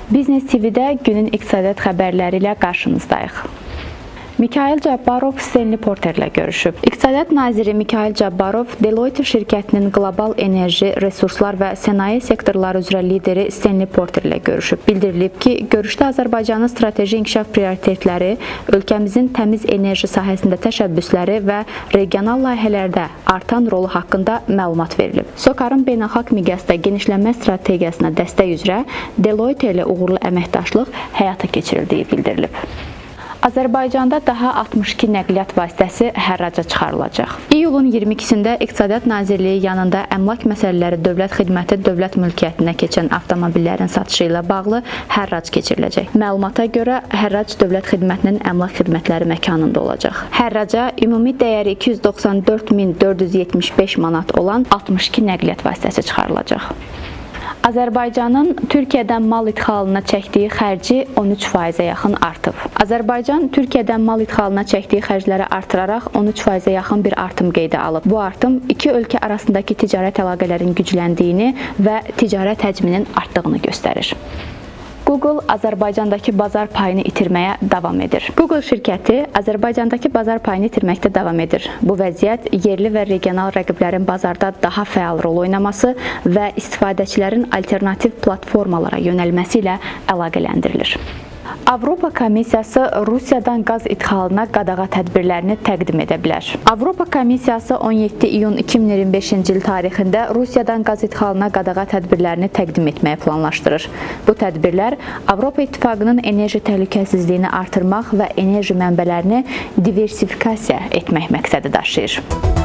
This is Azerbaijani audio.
Biznes TV-də günün iqtisadiyyat xəbərləri ilə qarşınızdayıq. Mikayıl Cabbarov Stanley Porterlə görüşüb. İqtisadiyyat naziri Mikayıl Cabbarov Deloitte şirkətinin qlobal enerji, resurslar və sənaye sektorları üzrə lideri Stanley Porter ilə görüşüb. Bildirilib ki, görüşdə Azərbaycanın strateji inkişaf prioritetləri, ölkəmizin təmiz enerji sahəsində təşəbbüsləri və regional layihələrdə artan rolu haqqında məlumat verilib. SOCAR-ın beynəlxalq miqyasda genişlənmə strategiyasına dəstək üzrə Deloitte ilə uğurlu əməkdaşlıq həyata keçirildiyi bildirilib. Azərbaycanda daha 62 nəqliyyat vasitəsi hərraca çıxarılacaq. İyulun 22-sində İqtisadiyyat Nazirliyi yanında Əmlak Məsələləri Dövlət Xidməti dövlət mülkiyyətinə keçən avtomobillərin satışı ilə bağlı hərrac keçiriləcək. Məlumata görə hərrac Dövlət Xidmətinin əmlak xidmətləri məkanında olacaq. Hərraca ümumi dəyəri 294.475 manat olan 62 nəqliyyat vasitəsi çıxarılacaq. Azərbaycanın Türkiyədən mal idxalına çəkdiyi xərci 13%-ə yaxın artıb. Azərbaycan Türkiyədən mal idxalına çəkdiyi xərcləri artıraraq 13%-ə yaxın bir artım qeydə alıb. Bu artım iki ölkə arasındakı ticarət əlaqələrinin gücləndiyini və ticarət həcminin artdığını göstərir. Google Azərbaycandakı bazar payını itirməyə davam edir. Google şirkəti Azərbaycandakı bazar payını itirməkdə davam edir. Bu vəziyyət yerli və regional rəqiblərin bazarda daha fəal rol oynaması və istifadəçilərin alternativ platformalara yönəlməsi ilə əlaqələndirilir. Avropa Komissiyası Rusiyadan qaz idxalına qadağa tədbirlərini təqdim edə bilər. Avropa Komissiyası 17 iyun 2025-ci il tarixində Rusiyadan qaz idxalına qadağa tədbirlərini təqdim etməyi planlaşdırır. Bu tədbirlər Avropa İttifaqının enerji təhlükəsizliyini artırmaq və enerji mənbələrini diversifikasiya etmək məqsədi daşıyır.